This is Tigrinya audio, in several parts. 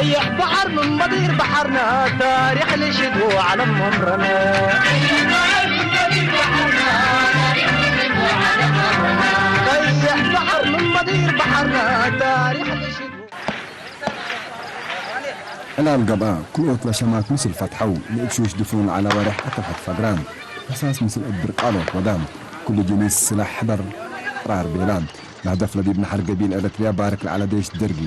قيح بحر من مضير بحرنا، تاريخ الشد وعلم عمرنا. قيح بحر من مضير بحرنا، تاريخ الشد. ዕላል ገብኣ፣ ክልኦት ለሸማት ምስል ፈትሐው፣ ንእግሹሽ ድፉን ዐለ ወሬሕ ኣተልሐት ፈግራ። ፈሳስ ምስል እብር ቃሎት ወዳ፣ ኩሉ ጅኒስ ስላሕ ሕበር ራር ቤላ። ለህደፍ ለዲብ ነሐር ገቢል ኤረትርያ ባርክ ለዐለ ዴሽ ደርጊ፣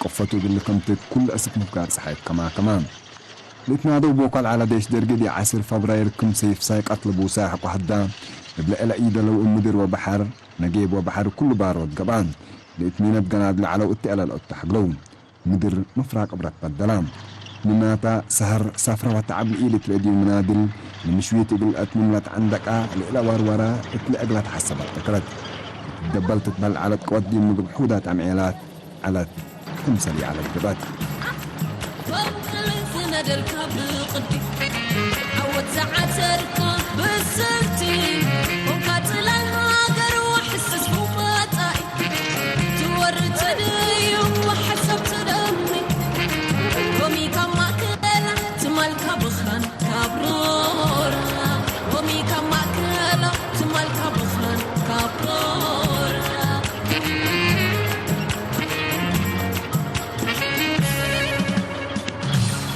ቅፈቱ እግል ልከምትት ኩሉ እስክ ምፍጋር ጸሓይት ከማ ከማ። ልእትናደው ቦኳል ዐለ ዴሽ ደርጊ ዲ ዐስር ፈብራይር ክም ሰይፍ ሳይቀት ልቡሳ ሕቆ ሀዳ፣ እብለ እለ ኢደለው እብ ምድር ወበሐር፣ ነጌብ ወበሐር ኩሉ ባሮት ገብኣን። ልእትኒነት ገናድ ለዐለው እት እለ ለኦት ተሐግለው። ምድር ምፍራቅ ብረት በደላ። ምናታ ሰህር ሳፍራ ወተዓብ ልኢልት ለእድዩ ምናድል፣ ንምሽዊት እግል አትምም ለትዓንደቃ፣ ልእለ ዋርዋራ እት ለእግላ ተሐሰበት ተክረት። ደበል ትትበል ዐለት ቀወት ዲብ ምግብ ሑዳት አምዔላት ዐለት፣ ክምሰል ይዐለት ግበት። ፈንቅል ዝነደልካ ብቕዲ፣ ዓወት ዝዓተርካ ብስልቲ፣ ኮንካ ጽላል ሃገር ወሕስስ ብመጻኢ። ትወሪ ትድዩ ሓሳብ ትደሚ፣ ሎሚ ካብ ማእከላ ትማል ካብ ብኻን ካብ ሮራ፣ ሎሚ ካብ ማእከላ ትማል ካብ ብኻን ካብ ሮራ።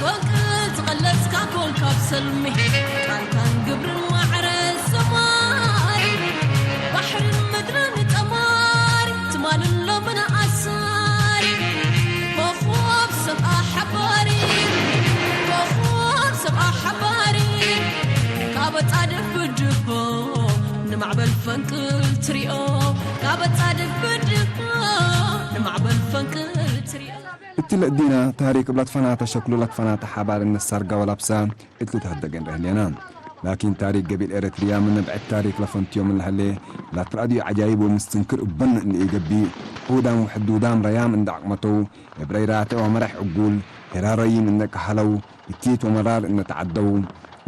ወርቂ ዝቐለስካ ኮንካ ብሰልሚ፣ ቃልካን ግብርን ማዕረ ሰማይ፣ ባሕርን ምድርን ጠማሪ፣ ትማልን ሎምን ኣሳሪ፣ ኮኾብ ሰብኣ ሓባሪ፣ ኮኾብ ሰብኣ ሓባሪ፣ ካብ ኣጻድፍ ብድሆ ንማዕበል ፈንቅል ትሪኦ፣ ካብ ኣጻድፍ ብድሆ ንማዕበል ፈንቅል ትሪኦ። እትለ እዲና ታሪክ እብ ለትፈናተ ሸክሉ ለትፈናተ ሓባር እነ ሳርጋ ወላብሳ እትልትሀደገ እንረህሌና። ላኪን ታሪክ ገቢል ኤረትርያ ምን ነብዐት ታሪክ ለፈንትዮ ምን ለሀሌ፣ ላትራድዮ ዐጃይብ ወምስትንክር እበን እንደ ኢገብእ፣ ሑዳም ወሕዱዳም ረያም እንደ ዐቅመተው፣ እብ ረይራተ ወመራሕ ዕጉል፣ ሄራረይም እንደ ከሀለው፣ እኪት ወመራር እንደ ተዓደው፣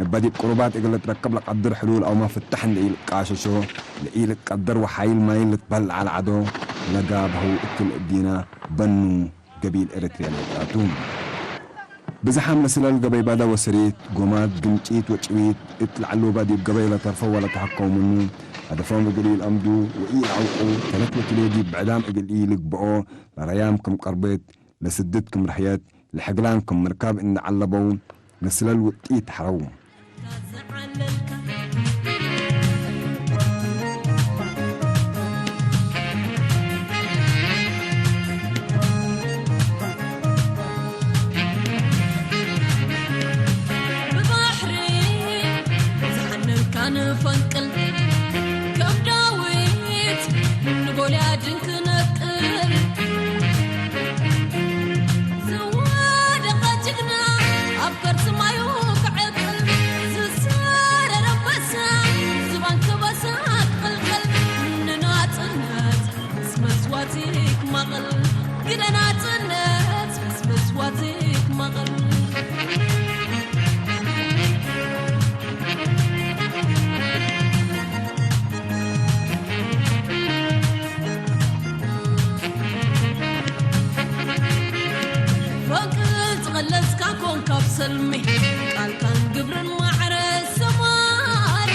እበ ዲብ ቅሩባት እግል ልትረከብ ለቀድር ሕሉል አው መፍታሕ እንደ ኢልቃሸሾ፣ ለኢልትቀደር ወሓይል ማይል ልትበልዓ ለዐዶ፣ ለጋብሀው እትለ እዲና በኑ። ገቢል ኤረትርያ ለወጣቱ። ብዝሓም ለስለል ገበይ ባዳ ወስሪት፣ ጎማት፣ ግምጪት ወጭዊት፣ እት ለዐሉባ ዲብ ገበይ ለተርፈው ወለተሀከው ምኑ፣ ሀደፎም እግል ኢልአምዱ ወኢልዐውቁ፣ ተለት ወክልኤ ዲብ ብዕዳም እግል ኢልግብኦ፣ ለረያም ክም ቀርብት፣ ለስድት ክም ረህየት፣ ለሐግላን ክም ምርካብ እንደ ዐለበው፣ ለስለል ውጢት ሐረው። ብባሕሪ ዝሓነልካ ንፈንቅል፣ ከም ዳዊት ንጎልያድን ክነቅል፣ ዝወደቐ ጅግና ኣብ ከርሲ ማዩ ክዕቅል፣ ዝሰረረ ኣንበሳ ዝባን ከበሳ ክቕልቀል፣ ንናጽነት ምስ መስዋእቲ ክማቕል፣ ግደ ናጽነት ምስ መስዋእቲ ክማቕል። ፈንቅል ዝቐለስካ ኮንካ ብሰልሚ፣ ቃልካን ግብርን ማዕረ ሰማሪ፣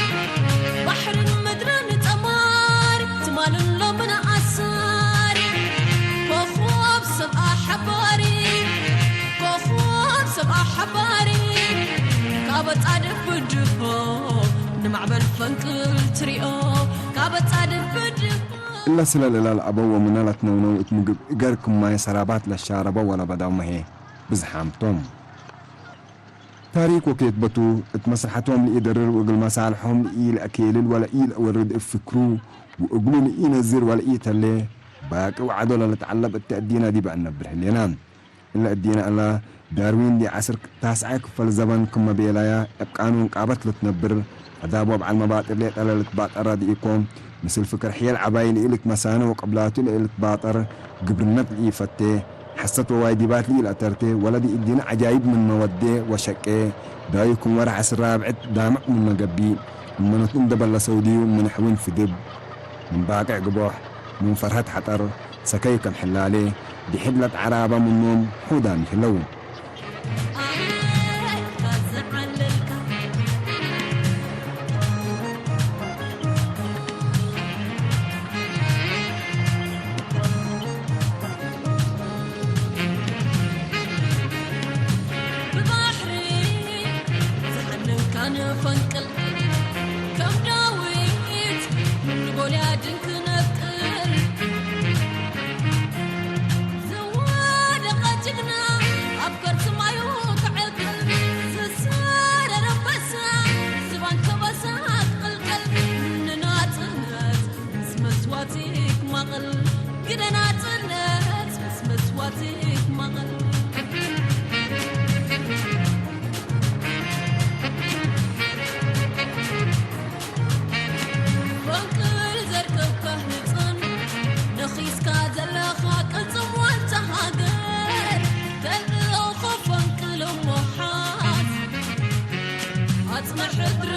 ባሕርን ምድርን ጠማሪ፣ ትማልን ሎምን ኣሳሪ፣ ኮኾብ ሰብኣ ሓባሪ፣ ኮኾብ ሰብኣ ሓባሪ፣ ካብ ኣጻድፍ ብድሆ ንማዕበል ፈንቅል ትሪኦ፣ ካብ ኣጻድፍ ብድሆ። እለ ስለል እላ ለአበው ወምነ ለትነውነው እት ምግብ እገር ክም ማይ ሰራባት ለሻረበው ወለበዳው መሄ ብዝሓም ቶም። ታሪክ ወኬትበቱ እት መስርሐቶም ለኢደርር ወእግል መሳልሖም ለኢለአኬልል ወለኢለአወርድ እብ ፍክሩ ወእግሉ ለኢነዝር ወለኢተሌ ባቂ ወዐዶ ለልትዐለብ እተ እዲነ ዲበ እነብር ህሌና። እለ እዲነ እላ ዳርዊን ዲ ዐስር ታስዓይ ክፈል ዘበን ክመ ቤላያ እብ ቃኑን ቃበት ልትነብር፣ አዳብ ወበዓል መባጥር ሌጠ ለልትባጠራ ዲኢኮ፣ ምስል ፍክር ሕየል ዐባይ ለኢልትመሳነ ወቅብላቱ ለኢልትባጠር፣ ግብርነት ለኢፈቴ፣ ሐሰት ወዋይዲባት ለኢለአተርቴ፣ ወለዲ እዲነ ዐጃይብ ምንመ ወዴ ወሸቄ፣ ዳዩ ክም ወረ ዐስር ራብዕት ዳምዕ ምንመ ገቢእ፣ እመኖት እንደ በለሰው ዲዩ ምን ሕዊን ፍድብ፣ ምን ባቅዕ ግቦሕ፣ ምን ፈርሀት ሐጠር፣ ሰከይ ከም ሕላሌ፣ ድሕድ ለትዐራበ ምኖም ሑዳም ይህለው። ፈንቅል ዘርከብካ ህፅን ነኺስካ ዘለኻ ቅልፅም ዋልታ ሃገር ተልእኾ ፈንቅል እሞ ሓዝ ኣጽንሕ እግሪ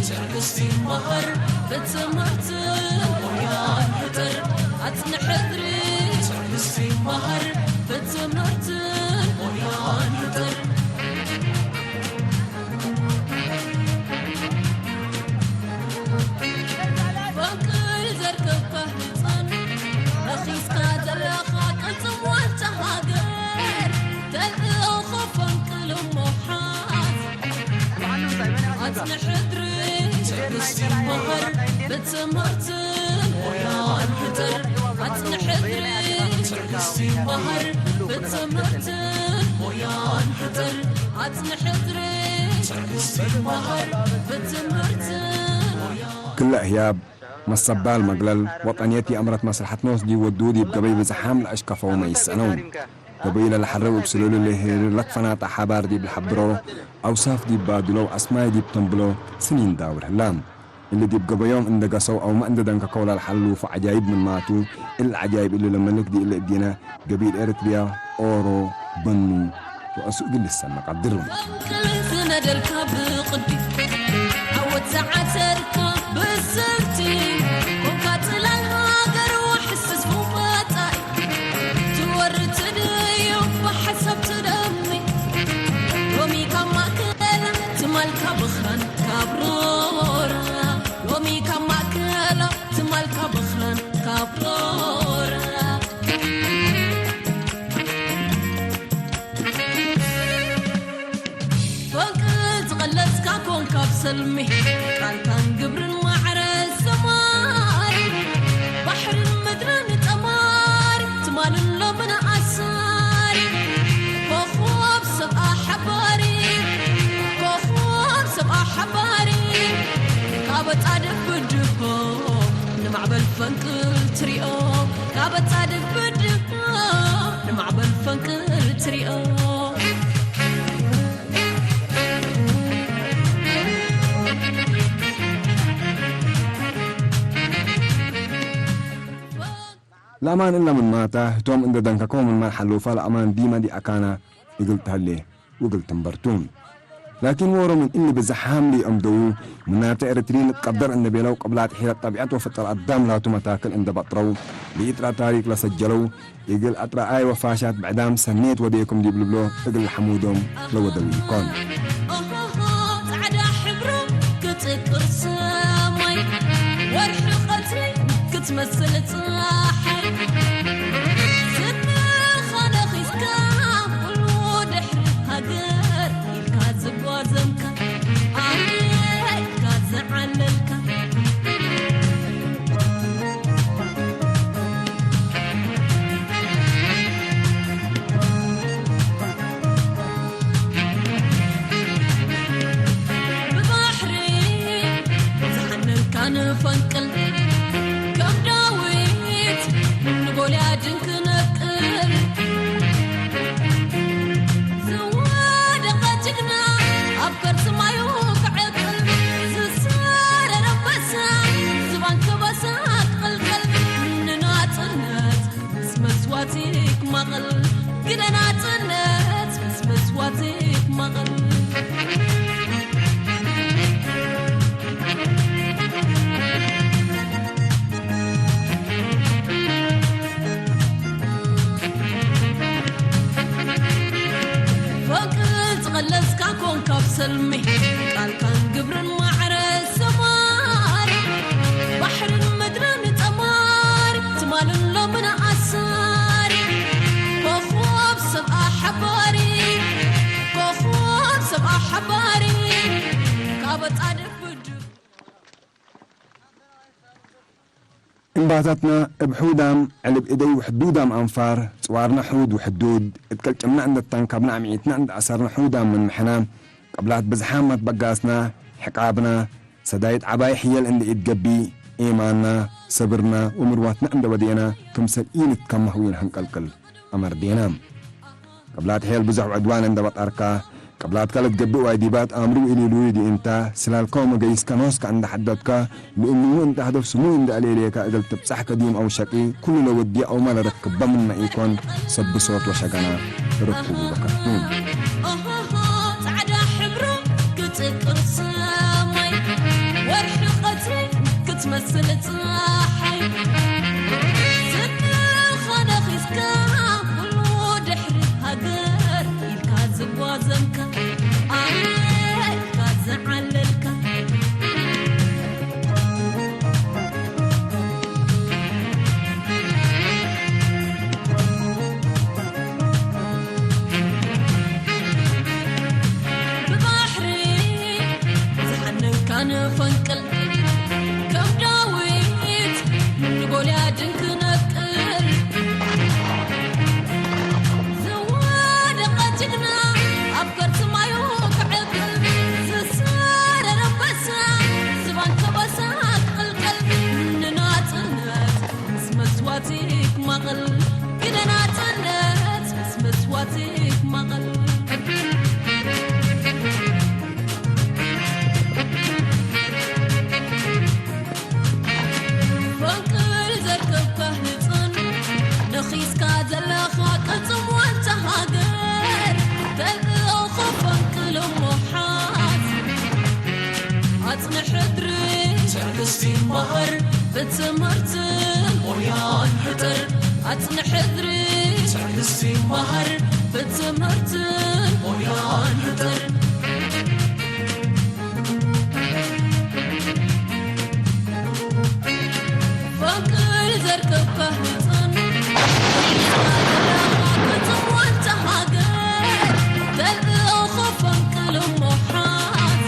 ትዕግስቲ መሃር ብትምህርትን ሞያን ፍጠር ኣጽንሕ እግሪ ትዕግስቲ መሃር ብትምህርትን ሞያን ፍጠር ፈንቅል ዘርከብካ ህፃን ነኺስካ ዘለኻ ቅልፅም ዋልታ ሃገር ተልእኾ ፈንቅል እሞ ሓዝ ኣጽንሕ እግሪ ትዕግስቲ መሃር ብትምህርትን ሞያን ፍጠር ኣጽንሕ እግሪ ትዕግስቲ መሃር ብትምህርትን ሞያን ፍጠር ኣጽንሕ እግሪ ትዕግስቲ መሃር ብትምህርትን ሞያን ክላእ ህያብ፣ መሰባል መግለል፣ ወጠንየት የእምረት መስለሐት ኖስ ዲብ ወዱ ዲብ ገበይ ብዝሓም ለአሽከፈውመ ይሰአነው። ገበይ ለለሐረው እብ ስሉሉ ለሄር ለክፈናጣ ሐባር ዲብ ለሐብሮ፣ አውሳፍ ዲብ ባድሎ ወአስማይ ዲብ ተንብሎ ስኒን ዳውር ህላ። እሊ ዲብ ገበዮም እንደ ገሰው አውመ እንደ ደንከከው ለለሐልፉ ዐጃይብ ምንማቱ፣ እሊ ዐጃይብ እሊ ለመልክ ዲእለ እዲነ፣ ገቢል ኤርትርያ፣ ኦሮ፣ በኑ ወእሱ እግል ልሰመ ቀድር። ዝነደልካ ብቕዲ ዓወት ዝዓተርካ ብስልቲ ኮንካ ጽላል ሃገር ወሕስስ መዋጻኢ ትወሪ ትድዩ ብሓሳብ ትደሚ ሎሚ ካብ ማእከላ ትማልካ ብኽራን ካብ ሮራ ሎሚ ካብ ማእከላ ትማልካ ብኽራን ካብ ሮራ ፈንቅል ዝቐለስካ ኮንካ ብሰልሚ ቃልካን ግብርን ማዕረ ሰማሪ ባሕርን ምድርን ጠማሪ ትማልን ሎምን ኣሳሪ ኮኾብ ሰብኣ ሓባሪ ኮኾብ ሰብኣ ሓባሪ ካብ ጻድፍ ብድሆ ንማዕበል ፈንቅል ትሪኦ ካብ ጻድፍ ብድሆ ንማዕበል ፈንቅል ትሪኦ ለአማን እለ ምን ማታ ህቶም እንደ ደንከከው ምን ማል ሐሉፋ ለአማን ዲመ ዲአካና እግል ተህሌ። ውግል ትንበርቱ። ላኪን ዎሮ ምን እሊ ብዝሓም ሊኦም ደዉ፣ ምናተ ኤረትርይን እትቀደር እንደ ቤለው ቅብላት ሒረት ጠቢዐት ወፍጠር አዳም ላቱ መታክል እንደ በጥረው፣ ለኢጥራ ታሪክ ለሰጀለው፣ እግል አጥራአይ ወፋሻት ብዕዳም ሰኔት ወዴኩም ዲብ ልብሎ እግል ለሐሙዶም ለወደው ኢኮን። ኦሆሆ፣ ጻዕዳ ሕብሩ ክጽቅር ሰማይ፣ ወርሒ ቀትሪ ክትመስል ጸሓይ፣ ስምኻ ነኺስካ ኩሉ ድሕሪ ሃገር ኢልካ ዝጓዘምካ፣ ኣነ ኢልካ ዝዓለልካ። ብባሕሪ ዝሓነንካ ንፈንቅል፣ ከም ዳዊት ንጎልያድን ክነቅል። ዝወደቐ ጅግና ኣብ ከርሲ ማዩ ክዕቅል፣ ዝሳረር ኣንበሳ ዝባን ከበሳ ክቕልቀል፣ ንናጽነት ምስ መስዋእቲ ክማቐል፣ ግደ ናጽነት ምስ መስዋእቲ ክማቐል። ፈንቅል ዝቐለስካ ኮንካ ኣብ ሰልሚ፣ ቃልካን ግብርን ማዕረ ሰማሪ፣ ባሕርን ምድርን ጠማሪ፣ ትማልን ሎምን ኣሳሪ፣ ኮኾብ ሰብኣ ሓባሪ፣ ኮኾብ ሰብኣ ሓባሪ፣ ካብ ጻድፍ ብድር እምባታትና እብ ሑዳም ዕልብ እደይ ውሕዱዳም ኣንፋር፣ ጽዋርና ሑድ ውሕዱድ፣ እት ቀልጨምና እንደ ታንካብና ኣምዒትና እንደ ኣሰርና ሑዳም ምን ምሕና፣ ቅብላት ብዝሓም ኣትበጋስና፣ ሕቃብና፣ ሰዳይት ዓባይ ሕየል እንደ ኢትገቢእ፣ ኤማንና፣ ሰብርና ወምርዋትና እንደ ወዴና፣ ክምሰል ኢንትከማህ ዊን ሀንቀልቅል። ኣመርዴና። ቅብላት ሄል ብዙሕ ዕድዋን እንደ በጣርካ፣ ቅብላት ካልት ገብእ ዋይ ዲባት ኣምሩ ኢሊሉ ይዲ እንታ፣ ስላልካ መገይስካ ኖስካ እንደ ሓዳትካ፣ ልእምኑ እንደ ሃደፍ ስሙ እንደ ኣሌሌካ እግል ትብጻሕ ከዲም ኣው ሸቂ፣ ኩሉ ለወዲ ኣው ማለ ረክብ በምና ኢኮን፣ ሰብ ብሶት ወሸጋና ርኩቡ በከርኩም። ኦሆሆ፣ ጻዕዳ ሕብሩ ክጽቅር ሰማይ፣ ወርሒ ቀትሪ ክትመስል ጸሓይ፣ ዝንኻ ነኺስካ ኩሉ ድሕሪ ሃገር ኢልካ ዝጓዘምካ፣ ኣየ ኢልካ ዝዓለልካ። ብባሕሪ ዝሓነንካ ንፈንቅል፣ ከም ዳዊት ንጎልያድን ክነቅል፣ ዝወደቐ ጅግና ኣብ ከርሲ ማዩ ክዕቅል፣ ዝሳረረ ኣንበሳ ዝባን ከበሳ ክቕልቀል፣ ንናጽነት ምስ መስዋእቲ ክማቐል፣ ግደ ናጽነት ምስ መስዋእቲ ክማቐል። ፈንቅል ዘርከብካ ህጻን፣ ነኺስካ ዘለኻ ቅልጽም ዋልታ ሃገር፣ ተልእኾ ፈንቅል እሞ ሓዝ። ኣጽንሕ ሕድሪ ትዕግስቲ መሃር፣ ብትምህርትን ሞያን ሕጠር። ኣጽንሕ ሕድሪ ትዕግስቲ መሃር፣ ብትምህርትን ሞያን ሕጠር። ፈንቅል ዘርከብካ ህጻን፣ ተልእኾ ፈንቅል እሞ ሓዝ።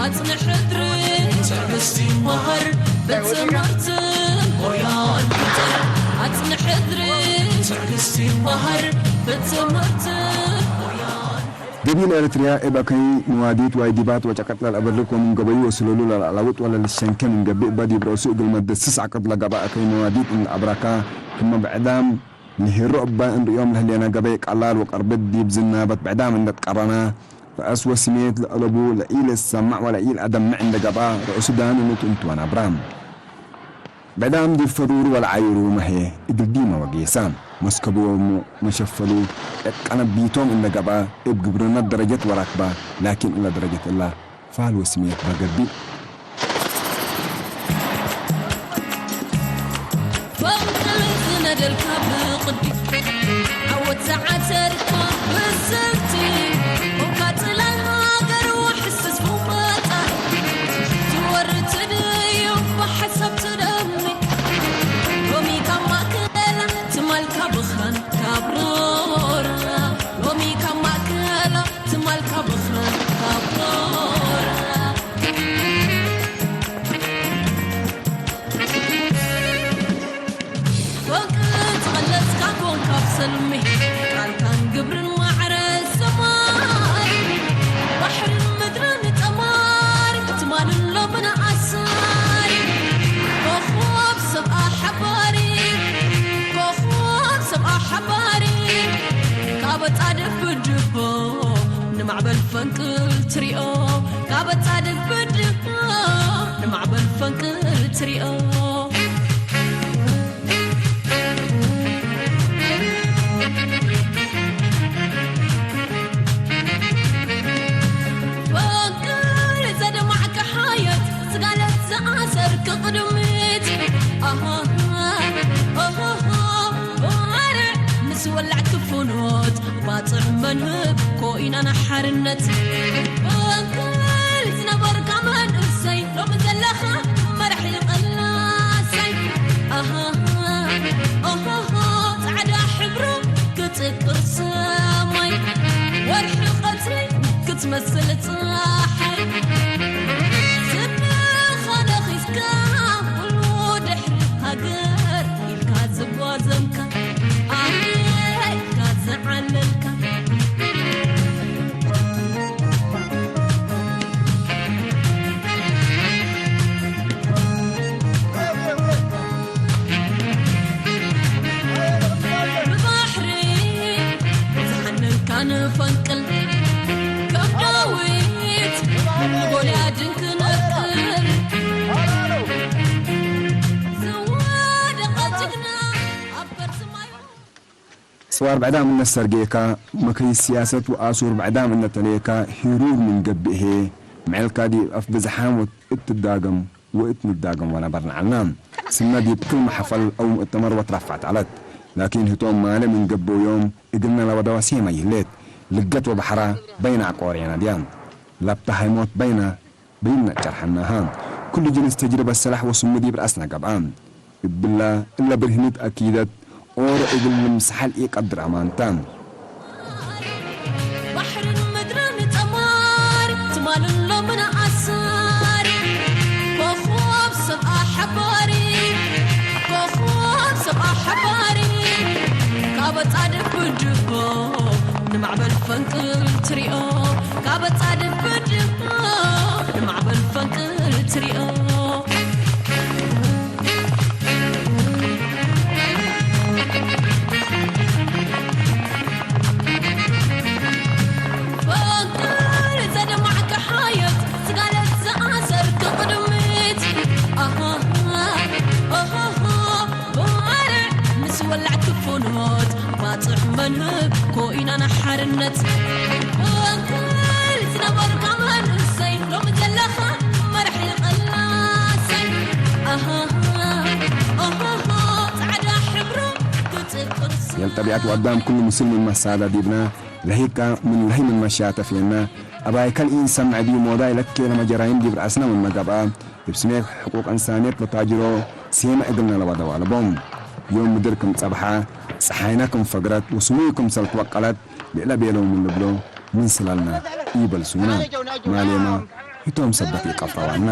ኣጽንሕ ሕድሪ ትዕግስቲ መሃር፣ ብትምህርትን ሞያን ሕጠር። ኣጽንሕ ሕድሪ ትዕግስቲ መሃር፣ ብትምህርትን ሞያን ገቢል ኤርትርያ እብ ኣከይ መዋዲት ዋይ ዲባት ወጨቀጥ ለልአበርክ ወምን ገበዩ ወስለሉ ለልአላውጥ ወለልሸንከ ምን ገብእ እባ ዲብ ረእሱ እግል መደስስ ዓቅድ ለገባ ኣከይ መዋዲት እንለአብራካ ክመ ብዕዳም ንሂሮ እባ እንርእዮም ለህሌና ገበይ ቀላል ወቀርብድ ዲብ ዝናበት ብዕዳም እንደትቀረና ረአስ ወስሜት ለአለቡ ለኢልሰማዕ ወለኢልአደምዕ እንደገባ ረእሱ ዳን ንትንትወን ኣብራም። ብዕዳም ዲብ ፈሩር ወለዓይሩ መህየ እግል ዲመ ወጌሳ። መስከቡ ወሙ መሸፈሉ እብ ቀነቢቶም እንደ ገብአ እብ ግብርነት ደረጀት ወራክባ ላኪን እለ ደረጀት እላ ፋል ወስምየት በገብእ። ፈንቅል ዝነደልካ ብቕዲ ዓወት ዝዓተርካ ብስልቲ ኮንካ ጽላል ሃገር ወሕስስ ፉመታ ትወሪ ትድዩ ብሓሳብ ትደሚ ሎሚ ካብ ማእከላ ትማል ካብ ኻን ካብ ሮራ ሎሚ ካብ ማእከላ ትማል ካብ ኻን ካብ ሮራ። ወርቂ ዝቐለስካ ኮንካ ብሰልሚ ቃልካን ግብርን ማዕረ ሰማይ ባሕርን ምድርን ጠማሪ ትማልን ሎምን ኣሳሪ ኮኾብ ሰብኣ ሓባሪ ኮኾብ ሰብኣ ሓባሪ ካብ ጻድፍ ብድሆ ንማዕበል ፈንቅል ትሪኦ ካብ ጻድፍ ብድሆ ንማዕበል ፈንቅል ትሪኦ። ፈንቅል ዘደማዕካ ሓየት ስጋለት ዝኣሰርክ ቅድሚት ኣሃ ኣሃ ባርዕ ምስ ወላዕ ክፉኖት ባጽዕ መንህብ ኮይና ንሓርነት ፈንቅል ዝነበርካ መንእሰይ ሎሚ ዘለኻ መራሒ ቐላሳይ ኣሃ ኦሆሆ ጻዕዳ ሕብሩ ክጽቅር ሰማይ ወርሒ ቐትሪ ክትመስል ጸሓይ ስምኻ ነኺስካ ኩሉ ድሕሪ ሃገር ኢልካ ዝጓዘምካ ኣየ ኢልካ ዝዓለልካ ብባሕሪ ንፈንቅል ከም ዳዊት ንጎልያድን ክነቅል ዝወደቐ ጅግና ኣብ ከርሲ ማዩ። ጽዋር ብዕዳም እነሰርጌካ መከይ ስያሰት ወኣሱር ብዕዳም እነተለየካ ሂሩር ምን ገብእ ህየ ምዕልካ ዲብ ኣፍ ብዝሓም ወእትዳገም ወእትንዳገም ወነበርና ዐልና። ስምና ዲብ ክል መሐፈል አው ሙእተመር ወትረፋዕት ዐለት። ላኪን ህቶም ማለ ምን ገብው ዮም እግልና ለወደዋ ሴማ ይህሌት። ልገት ወበሐራ በይና አቆርየና ዲያ። ላብታ ሃይሞት በይና በይና ጨርሐናሃ። ኩሉ ጅንስ ተጅርበት ሰላሕ ወስሙ ዲብ ረአስና ገብአ። እብላ እለ ብርህኒት አኪደት ኦሮ እግል ልምሰሓል ኢቀድር አማንታ። ባሕርን ምድርን ጠማሪ ትማልን ሎምን ኣሳሪ ኮኾብ ሰብ ኣሓባሪ ኮኾብ ሰብ ኣሓባሪ ካብ ጻድፍ ብድሆ ንማዕበል ፈንቅል ትሪኦ ካብ ጻድፍ ብድሆ ንማዕበል ፈንቅል ትሪኦ። ፈንቅል ዘደማዕካ ሓየት ስጋለት ዝኣሰርክ ቅድሚት ኣሃሃ ኣሃሃ ባርዕ ምስ ወላዕቲ ፍኖት ባጽዕ መንህብ ኮይና ንሓርነት ፈንቅል ዝነበርካ መንእሰይ ሎሚ ዘለኻ መራሒ ቐላሰይ ኣሃሃ ኣሃሃ ጻዕዳ ሕብሩ ክጽቅርሲ የል ጠቢዐት ወአዳም ኩሉ ምስል ምን መሳዳ ዲብና ለሂካ ምን ለሂ ምን መሻተፍየና አባይ ከልኢን ሰምዐ ዲብ ሞዳይ ለኬ ለመጀራይም ዲብ ረአስና ምን መገብአ እብ ስሜ ሕቁቅ እንሳንየት ለታጅሮ ሴመ እግልና ለወደዋ ለቦም። ዮም ምድር ክም ጸብሓ፣ ጸሓይና ክም ፈግረት ወስሙይ ክምሰል ትወቀለት ልዕለ ቤለው ምን ልብሎ ምን ስላልና ኢበልሱና። ማሌማ ህቶም ሰበት ኢቀፍረዋና።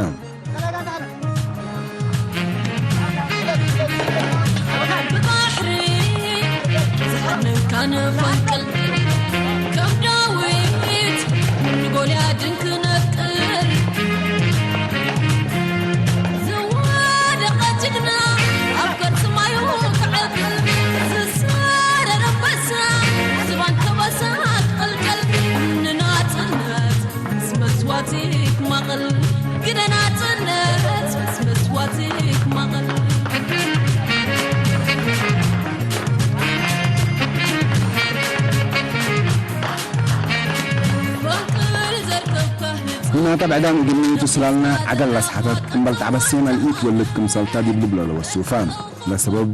ብባሕሪ ዝሓነካ ንፈንቅል ከም ዳዊት ንጎልያድን ክነቅል ዝወደቐ ጅግና ኣብ ከርሲ ማዩ ክዕቅል ዝሳረረ ኣንበሳ ዝባን ከበሳ ክቕልቀል ንናጽነት ምስ መስዋእቲ ክማቐል ግደ ናጽነት ምስ መስዋእቲ ክማቐል ፈንቅል ዘርከብካ ህጻን። ንናታ ብዕዳም እግልኒቱ ስላልና ዓገል ለስሓተት እምበል ተዕበሴና ልኢት ወልድ ክምሰልታ ዲብ ልብሎ ለወሱፋ። ለሰበብ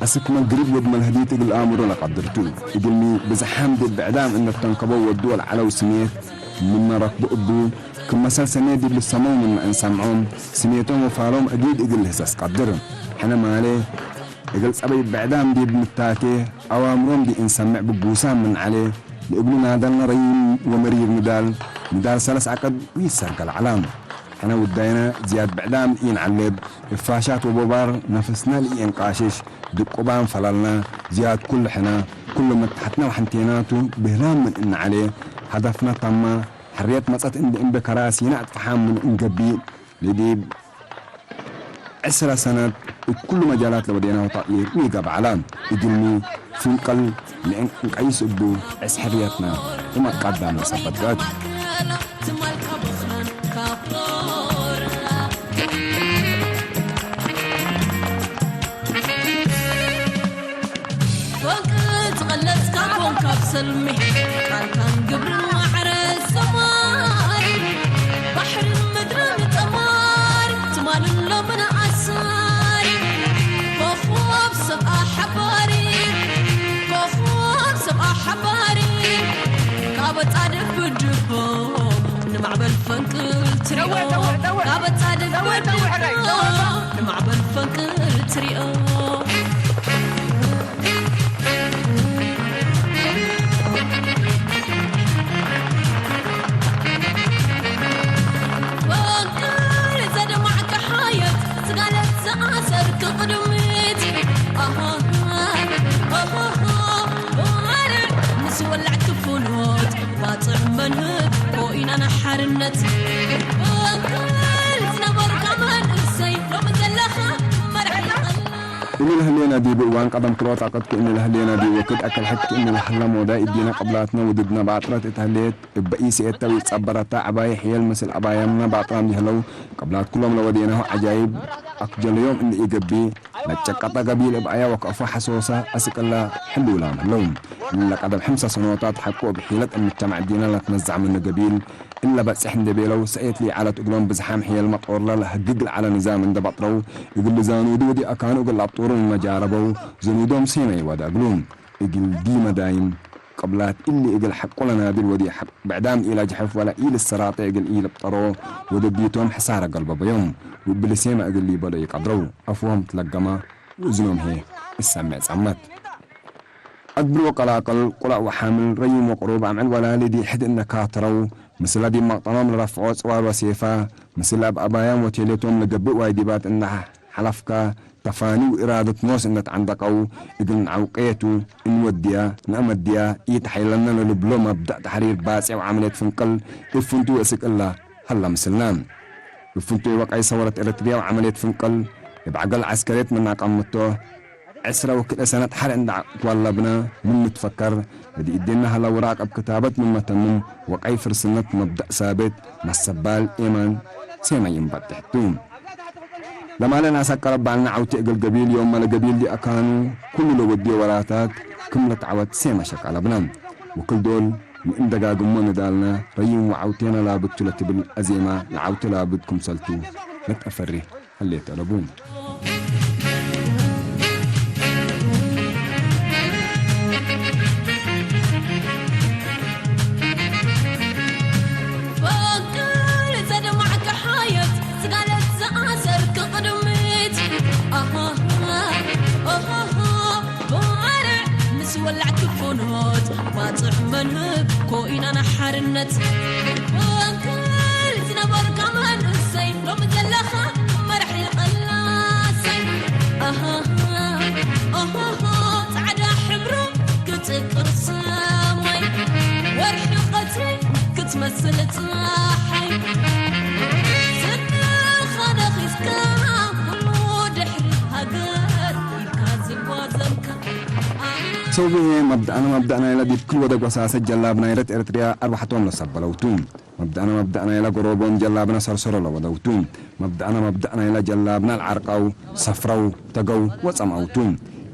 አስክ መግሪብ ወድ መልሀዲት እግል አእምሮ ለቀድርቱ። እግልሚ ብዝሓም ዲብ ብዕዳም እነ ተንከበው ወድወል ዐለው ስሜት ምነ ረክቡ እቡ ክም መሰል ሰኔት ዲብ ልሰመው ምነ እንሰምዖም ስሜቶም ወፋሎም አጊድ እግል ልህሰስ ቀድር። ሕነ ማሌ እግል ጸበይ ብዕዳም ዲብ ንታኬ አዋምሮም ዲእንሰምዕ ብጉሳም ምን ዐሌ። ለእግሉ ናደልና ረዪም ወመሪር ንዳል፣ ንዳል ሰለስ ዐቀድ ወኢሰርገል ዐላ። ሕነ ውዳይና ዝያድ ብዕዳም ኢንዐሌብ፣ እብ ፋሻት ወቦባር ነፍስና ለኢእንቃሽሽ፣ ድቁባም ፈላልና ዝያድ ኩሉ ሕነ፣ ኩሉ መትሐትና ወሐንቴናቱ ብህላም ምን እንዐሌ፣ ሀደፍና ታማ፣ ሕርየት መጸት እንዴ እምቤ ከራሲና አጥፍሓም ምን እንገቢእ፣ ለዲብ ዕስራ ሰነት እብ ኩሉ መጃላት ለወዴናሁ ተቅሊር ወኢገብዓላ። እግልሚ ፍንቀል ንእንቀይስ እቡ ዕስ ሕርየትና እም አቃዳምነ ሰበት ብዕድ። ፈንቅል ዝቐለጽካ ኮንካ ብሰልሚ፣ ቃልካን ግብርን ማዕረ ሰማይ፣ ባሕርን ምድርን ጠማሪ፣ ትማልን ሎምን ኣሳሪ፣ ኮኾብ ሰብኣ ሓባሪ፣ ኮኾብ ሰብኣ ሓባሪ፣ ካብ ኣጻድፍ ብድሆ ንማዕበል ፈንቅል ትሪኦ፣ ካብ ኣጻድፍ ብድሆ ንማዕበል ፈንቅል ትሪኦ። ፈንቅል ዘደማዕካ ሓየት፣ ስጋለት ዝኣሰርክ ቅድሚት። ኣሃሃ፣ ኣሃሃ፣ ባርዕ ምስ ወላዕቲ ፍኖት፣ ባጽዕ መንህብ ኮይና ንሓርነት። ፈንቅል ዝነበርካ መንእሰይ፣ ሎሚ ዘለኻ መራሒ። እምነ ህሌና ዲብ እዋን ቀደም ክልኦት ኣቀድኩ እምነ ህሌና ዲብ ወክድ ኣከል ሕድ እምነ ሀላ ሞዳ እዲና ቅብላትና ውድድና ባጥረት እት ህሌት እበ ኢስኤት ተዊር ጸበረታ ዕባይ ሕየል ምስል ዕባያምና ባጥራም ይህለው ቅብላት ኩሎም ለወዴናሁ ዓጃይብ ኣክጀለዮም እንደ ኢገቢ ለጨቀጠ ገቢል እብ ኣያ ወከእፎ ሐሶሳ ኣስቅላ ሕልውላም ህለው። እምነ ቀደም ሕምሳ ሰኖታት ሐቁ እብ ሒለት እምተማዕ ዲና ለትነዛዕ ምኑ ገቢል እለ በጽሕ እንደ ቤለው፣ ሰኤት ሊዓለት እግሎም ብዝሓም ሕየል መጦርለ ለህግግ ለዓለ ንዛም እንደ በጥረው፣ እግል ዛኑዱ ወዲ ኣካኑ እግል ኣብጦሩን መጃረበው፣ ዘኑዶም ሴመ ይወደ እግሉ። እግል ዲመ ዳይም ቅብላት እሊ እግል ሐቁ ለናድል ወዲ ሐቅ ብዕዳም ኢላ ጀሐፍ ወላ ኢል ሰራጠ እግል ኢልብጠሮ፣ ወደ ዲቶም ሕሳረ ገልበበዮም። ውብል ሴመ እግል ሊበሎ ይቀድረው፣ ኣፍዎም ትለገማ፣ ውዝኖም ሄ እሰምዕ ጸመት። ኣግብር ወቀላቅል፣ ቁላእ ወሓምል፣ ረዩም ወቅሩብ፣ ኣምዕል ወላሊ ዲብ ሕድ እነካተረው፣ ምስለ ዲብ መቅጠኖም ለረፍዖ ጽዋር ወሴፋ፣ ምስለ እብ ኣባያም ወቴሌቶም ለገብእ ዋይዲባት እንደ ሐለፍካ፣ ተፋኒ ወኢራደት ኖስ እንደ ተዓንደቀው፣ እግል ንዓውቄቱ፣ እንወድያ፣ ነአመድያ፣ ኢተሐይለነ ለልብሎ መብደእ ተሕሪር ባጼ ወዓመልየት ፍንቅል፣ እብ ፍንቱ ወእስቅ እላ ሀላ ምስልና። እብ ፍንቱ ወቀይ ሰወረት ኤረትርያ ወዓመልየት ፍንቅል፣ እብ ዐገል ዐስከርየት ምናቀምቶ፣ ዕስረ ወክልኤ ሰነት ሐር እንዳ ትዋለብነ ምን ንትፈከር፣ እዲ እዴና ሀላ ውራቅ እብ ክታበት ምን መተምም ወቀይ ፍርስነት መብደእ ሳብት መሰባል ኤማን ሴመ ይንበጥሕ ቱ። ለማለ ናሰቀረ ባልና ዐውቴ እግል ገቢል ዮም መለ ገቢል ዲአካኑ ኩሉ ለወድዮ ወራታት ክም ለትዐወት ሴመ ሸቀለብነ። ወክል ዶል ምእን ደጋግሞ ንዳልና ረዩም ወዐውቴና ላብቱ ለትብል አዜማ ለዐውቴ ላብት ክምሰልቱ ለትአፈሪ። ሀሌት አለቡ። ፈቅር ዘደማዕከ ሓየት ስጋለት ዝኣሰርክ ቅድሚት። ኣሃ፣ ኣሃ፣ ባርዕ ምስ ወላዕክ ኮኖት ባጽዕ መንህብ ኮይና ንሓርነት። ፈቅር ዝነበርካ መንእሰይ ሎሚ ዘለኻ መራሒ ቀላሰይ። ኣሃ፣ ኣሃ፣ ጻዕዳ ሕብሩ ክጽቅር ሰማይ፣ ወርሒ ቀትሪ ክትመስል ጸሓይ። ስንኻ ነኺስካ ኩሉ ድሕሪ ሃገር ኢልካ ዝጓዘምካ። ሰውብሄ መብዳእና መብዳእና ኢላ ዲብ ክል ወደ ጓሳሰ ጀላብ ናይረት ኤርትርያ ኣርባሕቶም ለሰበለውቱ። መብዳእና መብዳእና ኢላ ጎሮቦም ጀላብና ሰርሰሮ ለወደውቱ። መብዳእና መብዳእና ኢላ ጀላብና ለዓርቃው ሰፍረው ተገው ወጸምአውቱ።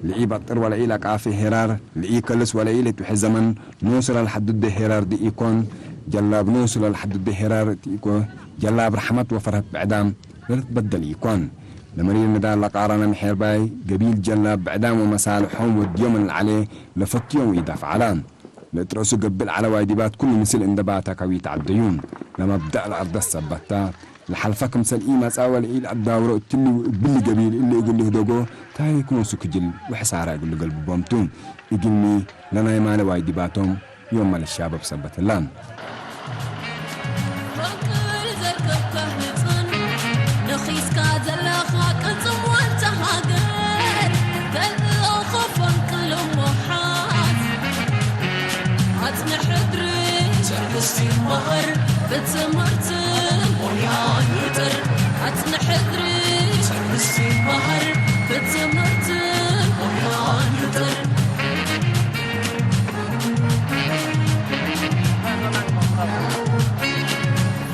ልኢ በጥር ወለኢ ለቃፊ ሄራር፣ ልኢ ከልስ ወለኢ ልትውሒ ዘመን፣ ኖሱ ለልሐድደ ሄራር ድኢኮን፣ ጀላብ ኖሱ ለልሐድደ ሄራር ድኢኮ፣ ጀላብ ረሕመት ወፈርሀት ብዕዳም ለልትበደል ኢኮን። ለመሪር ንዳል ለቃራነ ምሔርባይ፣ ገቢል ጀላብ ብዕዳም ወመሳልሖም ወድዮም ለዓሌ ለፈትዮም ወኢዳፍዓላ። ለእትረእሱ ገብእ ለዓለ ዋይዲባት ኩሉ ምስል እንደ ባታ ከዊት ዐደዩ። ለመብዳእ ለአርደት ሰበታ። ለሐልፈ ክምሰል ኢመጽአ ወለኢለአዳውሮ እትሊ ወእብሊ ገቢል እሊ እግል ልህደጎ ታሪክ ኖሱ ክጅል ወሕሳረ እግል ልገልብቦም ቱ። እግልሚ ለናይ ማለ ዋይዲባቶም ዮም መለሻበብ ሰበት እላ። ፈቅር ዘርከብካ ህጽን፣ ነኺስካ ዘለኻ ቅልጽም ዋልታ ሃገር፣ ተልእኾ ፈንቅል እሞ ሓዝ። ኣጽንሕ እግሪ፣ ትዕግስቲ ይመሃር፣ ብትምህርትን ሞያን ይጥር። ኣጽንሕ እግሪ፣ ትዕግስቲ ይመሃር፣ ብትምህርትን ሞያን ይጥር።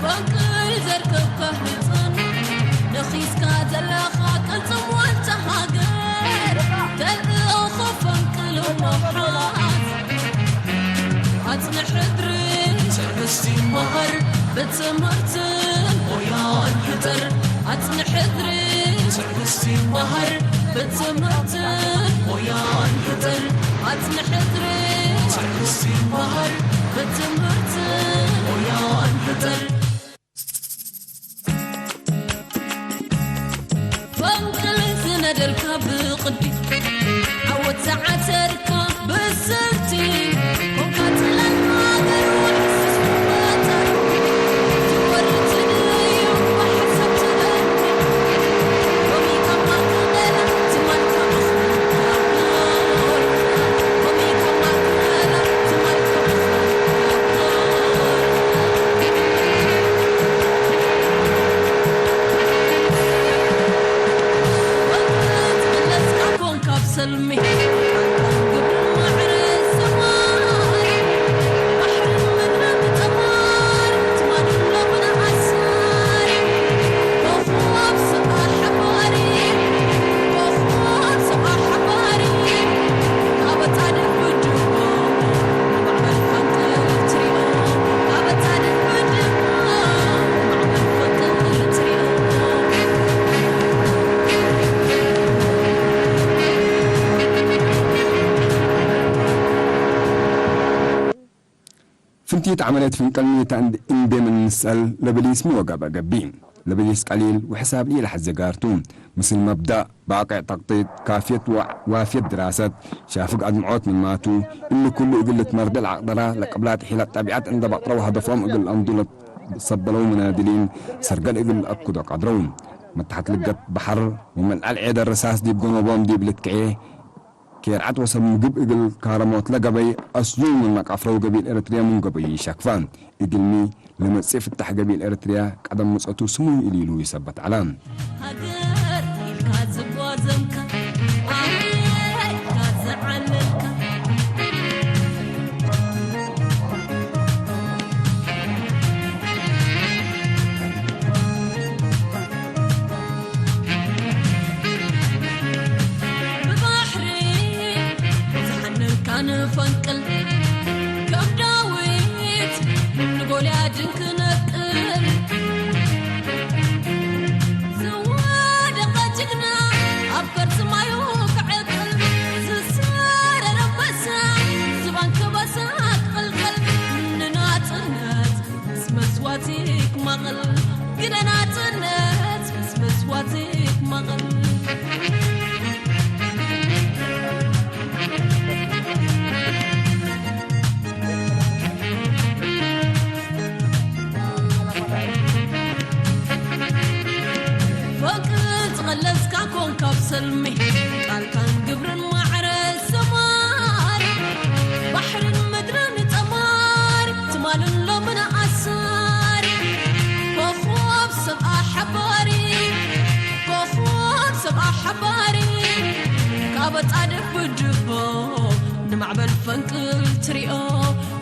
ፈንቅል ዘርከብካ ህጽን፣ ነኺስካ ዘለኻ ቅልጽም ዋልታ ሃገር፣ ተልእኾ ፈንቅል እሞ ሓዝ። ኣጽንሕ እግሪ፣ ትዕግስቲ ይመሃር፣ ብትምህርትን ሞያን ይጥር። ኣጽንሕ እግሪ፣ ትዕግስቲ ይመሃር፣ ብትምህርትን ሞያን ይጥር። ኣጽንሕ እግሪ፣ ትዕግስቲ ይመሃር፣ ብትምህርትን ሞያን ይጥር። ፈንቅል ዝነደልካ ብቕዲ፣ ዓወት ዝዓተርካ ብስልቲ፣ ኮንካ ጽላል ሃገር ወሕስስ መታን፣ ትወሪ ትደልዩ ብሓሳብ ትበኒ። ሎሚ ካብ ማእከል ትማል ካብ ኣኽራን፣ ሎሚ ካብ ማእከል ትማል ካብ ኣኽራን፣ انتي اتعملت في القلمية عند امبي من نسأل لبليس مو وقابا قبي. لبليس قليل وحساب لي لحد زقارتو. مثل مبدأ باقع تقطيط كافية ووافية دراسة. شافق أدمعوت من ماتو. إنه كله يقول لك مرد العقدرة لقبلات حيلة طبيعة عند بقرة وهدفهم يقول أنضلة صبلوا منادلين. سرقل يقول أكد قدرون. متحت لقت بحر ومن العيد الرصاص دي بقنوبهم دي بلتكعيه. ኬርዓት ወሰብ ምግብ እግል ካረሞት ለገበይ ኣስዩ ምን መቃፍረው ገቢል ኤረትርያ ምን ገበዩ ይሸክፋ። እግልሚ ለመጽእ ፍታሕ ገቢል ኤረትርያ ቀደም ምጸቱ ስሙ ኢሊሉ ይሰበት ዓላ። ሃገር ኢልካ ዝጓዘምካ ኣየ ኢልካ ዝዓለልካ ብባሕሪ ዝሓነንካ ንፈንቅል ከም ዳዊት ንጎልያድን ክነቅል ዝወደቐ ጅግና ኣብ ከርሲ ማዩ ክዕቅል ዝሳረረ ኣንበሳ ዝባን ከበሳ ክቕልቀል ንናጽነት ምስ መስዋእቲ ክማቐል ግደ ናጽነት ምስ መስዋእቲ ክማቐል ፈንቅል ዝቐለስካ ኮንካ ብሰልሚ ቃልካን ግብርን ማዕረ ሰማሪ ባሕርን ምድርን ጠማሪ ትማልን ሎምን ኣሳሪ ኮኾብ ሰብ ኣሓባሪ ኮኾብ ሰብ ኣሓባሪ ካብ ኣጻድፍ ብድሆ ንማዕበል ፈንቅል ትሪኦ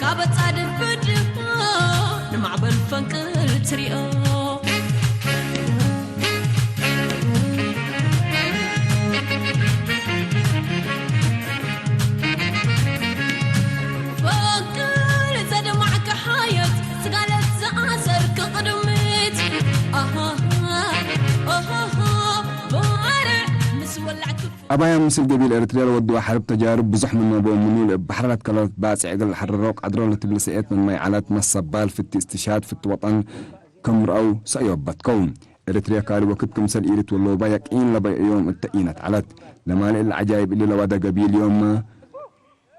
ካብ ኣጻድፍ ብድሆ ንማዕበል ፈንቅል ትሪኦ ፈንቅል ዘደማዕካ ሓየት ስጋለት ዝኣሰርክ ቅድሚት ኣሃ ኣሃ ባርዕ ምስ ወላዕክ ኣባያ ምስል ገቢል ኤርትርያ ለወድዋ ሓርብ ተጃርብ ብዙሕ ምን ነበው ምኑ ለእብ ባሕራት ከለለት ባጽዕ እግል ሓረረው ቃድረው ለትብል ሰኤት ምን ማይ ዓላት መሰባል ፍቲ እስትሻድ ፍቲ ወጠን ክም ረአው ሰእዮበትከው። ኤርትርያ ካል ወክድ ክምሰል ኢርት ወለውባ ያቂን ለበይዕዮም እተ ኢነት ዓለት። ለማልእ ለዓጃይብ እሊ ለዋዳ ገቢል ዮምመ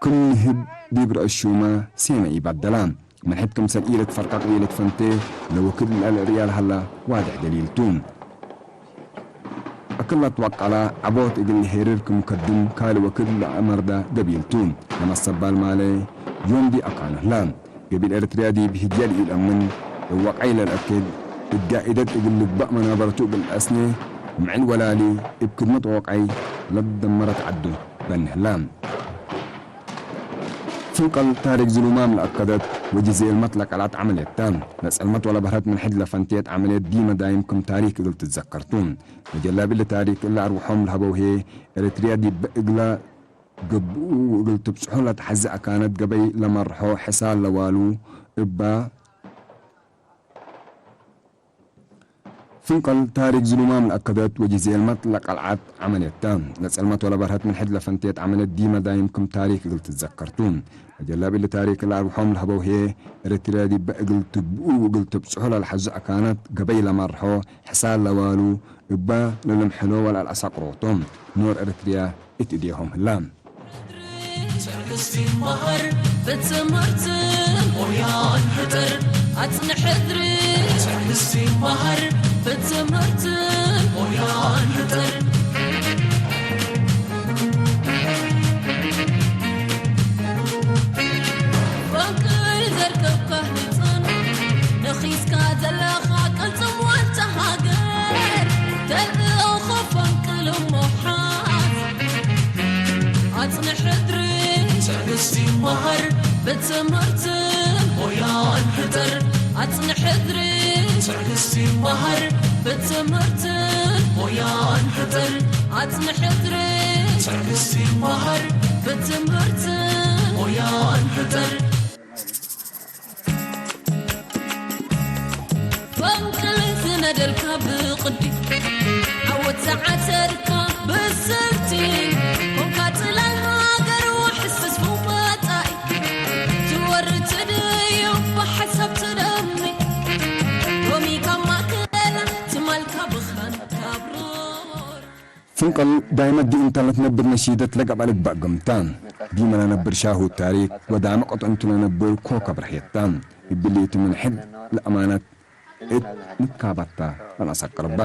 ክም ንህብ ዲብ ረአስ ሹመ ሴመ ኢባደላ። ምን ሕድ ክምሰል ኢለት ፈርቃቅ ኢለት ፈንቴ ለወክድ ለልርእያ ለሀላ ዋድሕ ደሊል ቱ። አክል ለትወቀላ ዐቦት እግል ሄርር ክም ከድም ካል ወክድ ለአመርዳ ገቢል ቱ። ለመሰባል ማለ ዮም ዲ አካኑ ህላ። ገቢል ኤርትርያ ዲብ ህግየ ለኢለምን እብ ወቃይ ለልአክድ እብ ጋኢደት እግል ልግባእ መናበረቱ እግል አስኔ ምዕል ወላሊ እብ ክድመት ወቃይ ለደመረት ዐዱ በኒ ህላ። ፍንቀል ታሪክ ዝሉማም ለአከደት ወጅዜ እልመት ለቀልዐት ዐመልየት ተ። ለጸልመት ወለበርሀት ምን ሕድ ለፈንትየት ዐመልየት ዲመ ዳይም ክም ታሪክ እግል ትትዘከር ቱ። መጀላብ እሊ ታሪክ እለ አርወሖም ለሀበው ህዬ ኤረትርያ ዲበ እግለ ገብኡ እግል ትብጽሖ ለተሐዜ አካነት ገበይ ለመርሖ ሕሳል ለዋሉ እባ ፍንቀል ታሪክ ዝሉማም ለአከደት ወጅዜ እልመት ለቀልዐት ዐመልየት ተ። ለጸልመት ወለበርሀት ምን ሕድ ለፈንትየት ዐመልየት ዲመ ዳይም ክም ታሪክ እግል ትትዘከር ቱ። መጀላብ እሊ ታሪክ ለአርወሖም ለሀበው ህዬ ኤረትርያ ዲበ እግል ትግብኡ እግል ትብጽሖ ለልሐዙ አካነት ገበይ ለመርሖ ሕሳል ለዋሉ እባ ለልምሕሎ ወለአልአሳቅሮቶም ኖር ኤረትርያ እት እዴሆም ህላ። ትዕግስቲ ይመሃር ብትምህርትን ሞያን ሕጠር ኣጽንሕ እግሪ ትዕግስቲ ይመሃር ብትምህርትን ሞያን ሕጠር ፈንቅል ዘርከብካ ህልጥን ነኺስካ ዘለኻ ቅልጽም ዋልታ ሃገር ተልእኾ ፈንቅል እሞ ሓዝ ኣጽንሕ እግሪ ትዕግስቲ ይመሃር ብትምህርትን ሞያን ሕጠር ኣጽንሕ እግሪ ትዕግስቲ ይመሃር ብትምህርትን ሞያን ሕጠር ኣጽንሕ እግሪ ትዕግስቲ ይመሃር ብትምህርትን ሞያን ሕጠር ፈንቅል ዝነደልካ ብቕዲ ዓወት ዝዓተርካ ብስልቲ ኮንካ ጽላል ሃገር ውሕስስ ፍወጣኢ ትወሪ ትድዩ እንቀል ዳይመት ዲእንታ ለትነብር ነሺደት ለቀባል እግባእ ገምታ። ዲመ ለነብር ሻሁ ታሪክ ወዳመ ቀጠንቱ ለነብር ኮከብ ረሕየታ። እብልየት ምን ሕድ ለአማነት እት ንካባታ ለናሳቅርባ።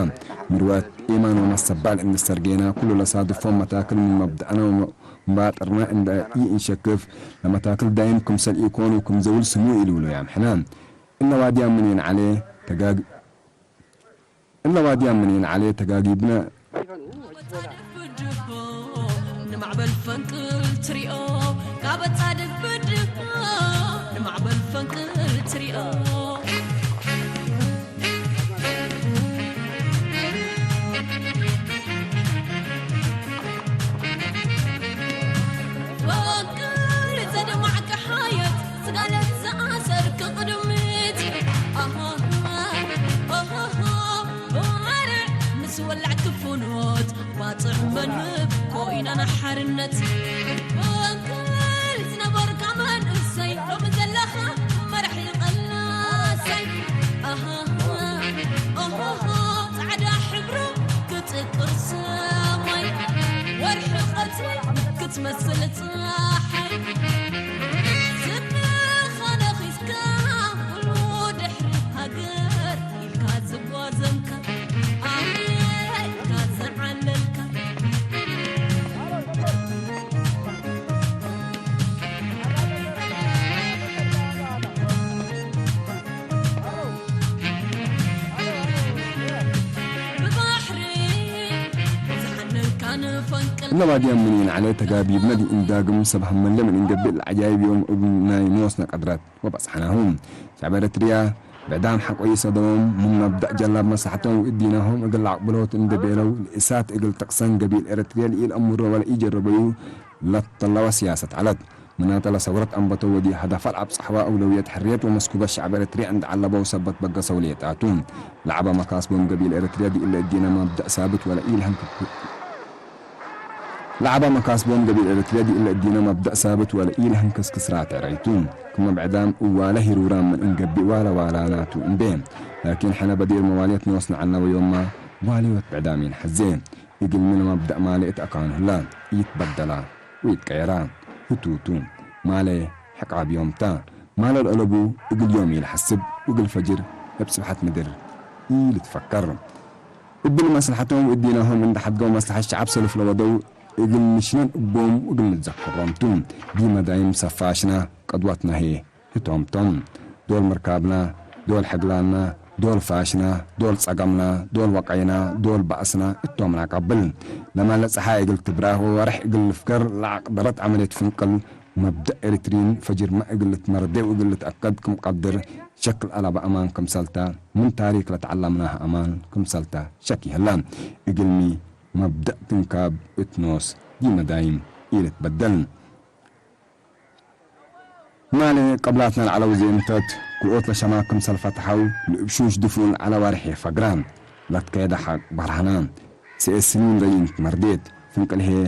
ምርወት ኢማን ወመሰባል እንደ ሰርጌና ኩሉ ለሳድፎ መታክል ምን መብዳእና ወመባጥርና እንደ ኢእንሸክፍ ለመታክል ዳይም ክምሰል ኢኮኑ ክምዘውል ስሙ ኢልውሎ ያምሕና። እለ ዋድያ ምኔን ዓሌ ተጋግ-፣ እለ ዋድያ ምኔን ዓሌ ተጋጊብነ። ንማዕበል ፈንቅል ትሪኦ፣ ካብ ኣጻድፍ ብድሆ ንማዕበል ፈንቅል ትሪኦ። ፈንቅል ዘደማዕካ ሓየት፣ ስጋለት ዝኣሰርክ ቅድሚት። ኣሃሃ፣ ኣሃሃ፣ ባርዕ ምስ ወላዕክ ፍኖት፣ ባጽዕ መንህብ ኮይና ንሓርነት። ፈንቅል ዝነበርካ መንእሰይ፣ ሎሚ ዘለኻ መራሒ ቀላሳይ። ኣሃሃ፣ ኣሃሃ፣ ጻዕዳ ሕብሩ ክጥቅር ሰማይ፣ ወርሒ ቀትሪ ክትመስል ጸሓይ። ዝብልኻ ነኺስካ፣ ኩሉ ድሕሪ ሃገር ኢልካ ዝጓዘምካ፣ ኣየ ኢልካ ዝዓለልካ። ብባሕሪ ዝሓለልካ ንፈንቅል። እነባድያ ምን ይንዓለ ተጋቢብና ዲ እንዳግም ሰብ ሃመለ ምን እንገብእ ለዓጃይብ ዮም እብ ናይ ኖስነ ቀድረት ወበጽሐናሁ። ሸዕብ ኤረትርያ ብዕዳም ሓቆ ይሰደዎም ምን መብዳእ ጀላብ መሳሕቶም ወእዲናሆም እግል ለዓቅብሎት እንደ ቤለው ለእሳት እግል ጠቅሰን ገቢል ኤረትርያ ልኢል አሙሮ ወለ ኢጀረበዩ ለተለወ ሲያሰት ዐለት። ምናተ ለሰውረት አንበተው ወዲ ሀደፋ ለአብጽሐዋ አውለውየት ሕርየት ወመስኩበት ሸዕብ ኤረትርያ እንደ ዐለበው ሰበት በገሰው ሌጣቱ። ለዐበ መካስቦም ገቢል ኤረትርያ ዲእለ እዲነ መብዳእ ሳብት ወለ ኢልሀንክ-፣ ለዐበ መካስቦም ገቢል ኤረትርያ ዲእለ እዲነ መብዳእ ሳብት ወለ ኢልሀንክስክስ ራትዕ ረይቱ። ክመ ብዕዳም እዋለ ሂሩራም ምን እንገብእ ዋለ ዋላናቱ እንቤ። ላኪን ሕነ በዲር መዋልየት ንወስነ ዐልነ ወዮማ ዋልዮት ብዕዳም ይንሐዜ። እግል ምን መብዳእ ማለ እት አካኑ ህላ ኢትበደላ። ወይትቀየራ። ህቱቱ ማለ ሕቃብ ዮም ታ። ማለ ለአለቡ እግል ዮም ኢልሐስብ ወእግል ፈጅር እብ ጽብሐት ምድር ኢልትፈከር። እብል መስለሐቶም ወእዲናሆም እንደ ሐድገው መስለሐት ሸዐብ ሰልፍ ለወደው እግል ንሽነን እቦም ወእግል ንትዘክሮም ቱ። ዲመ ዳይም ሰፋሽና ቀድወትና ህዬ ህቶም ቶም። ዶል ምርካብና፣ ዶል ሕግላና፣ ዶል ፋሽና፣ ዶል ጸገምና፣ ዶል ወቀይና፣ ዶል ባእስና እቶምና ቀብል። ለማለ ጸሓይ እግል ትብራህ ወወርሕ እግል ልፍገር ለአቅደረት ዐመልየት ፍንቅል መብደእ ኤሪትሪን ፈጅርመ እግል ልትመርዴ ወእግል ልትአከድ ክም ቀድር ሸክል አለበ አማን ክምሰልተ ምን ታሪክ ለተዐለምናህ አማን ክምሰልተ ሸክ ይህላ። እግልሚ መብደእ ትንካብ እት ኖስ ዲመ ዳይም ኢልትበደል። ማለ ቀብላትና ለዐለው ዜምተት ክልኦት ለሸማክም ሰልፈ ተሐው ለእብ ሹሽ ድፉን ዐለ ዋርሕ የፈግራ። ለትከየደ ሐቅ በርሀና። ሰኤት ስኒን ረይን ትመርዴት ፍንቅል ህዬ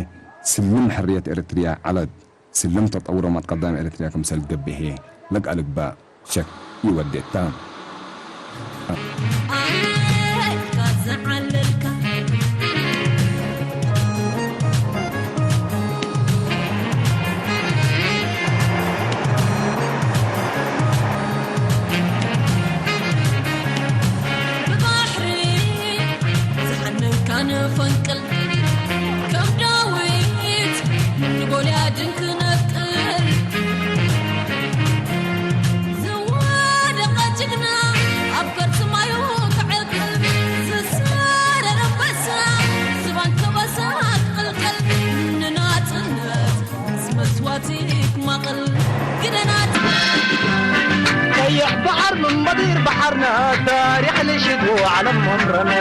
ስልም ሕርየት ኤረትርያ ዐለት። ስልም ተጠውሮ መትቀዳም ኤረትርያ ክምሰል ገብእ ህዬ ለገአ ልግባእ ሸክ ኢወዴታ። ብባሕሪ ዝሓነንካ ንፈንቅል ከም ዳዊት ንጎልያድን ክነቅል ዝወደቐ ጅግና ኣብ ከርሲ ማዩ ክዕቅል ዝሳረር ኣንበሳ ዝባን ከበሳ ክቕልቀል ንናጽነት ምስ መስዋእቲ ክማቕል ግደናት ቀይሕ ባሕር ምን በዲር ባሕርና ታሪኽ ልሽት ዓለም መምረና